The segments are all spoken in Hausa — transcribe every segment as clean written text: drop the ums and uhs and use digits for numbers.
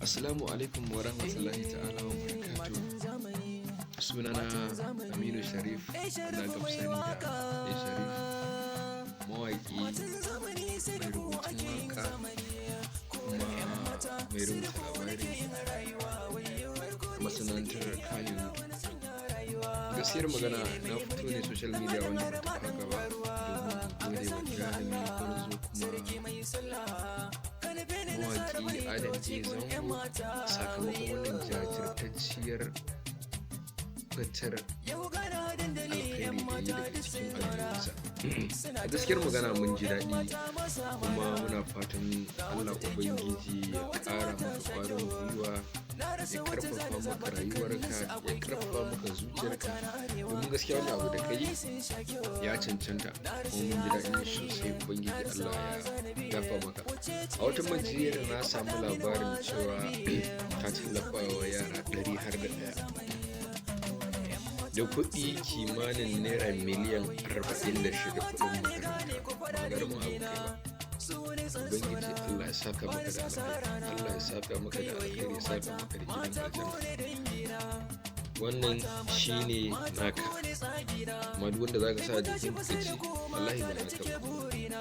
Assalamu alaikum wa rahmatullahi ta'ala wa barakatuh. Sunana Aminu Sharif, na fi sani da A Sharif, mawaƙi, mai rubutun waƙa, kuma mai rubuta labari a masana'antar Kannywood. Gaskiyar magana, na fito ne social media wanda ban taɓa haka ba domin gode wa jarumi, gwarzo, kuma mawaƙi Adam A Zango, sakamakon wannan jajirtacciyar fitar alkhairi da yi daga cikin aljihunsa. A gaskiyar magana, mun ji daɗi, kuma muna fatan Allah Ubangiji ya ƙara maka ƙwarin gwiwa, ya ƙarfafa maka rayuwarka, ya ƙarfafa maka zuciyarka, domin gaskiya wannan abu da ka yi ya cancanta, kuma mun ji daɗin shi sosai. Ubangiji Allah ya dafa maka. A wata majiyar na samu labarin cewa ka tallafa wa yara 101 da kuɗi kimanin naira miliyan 46 kuɗin makaranta. Ba ƙaramin abu kai ba. Ubangiji Allah ya saka maka da alkhairi, Allah ya saka maka da alkhairi, ya saka maka da gidan aljanna. Wannan shine naka, amma duk wanda zaka sa jikin ka ci, wallahi ba naka ba.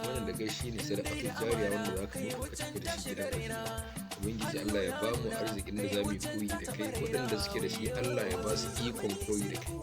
Wannan da kai shine sadaqatul jariya wanda zaka mutu ka tafi da shi gidan aljanna. Ubangiji Allah ya bamu arzikin da zamu yi koyi da kai. Waɗanda suke da shi, Allah ya ba su ikon koyi da kai.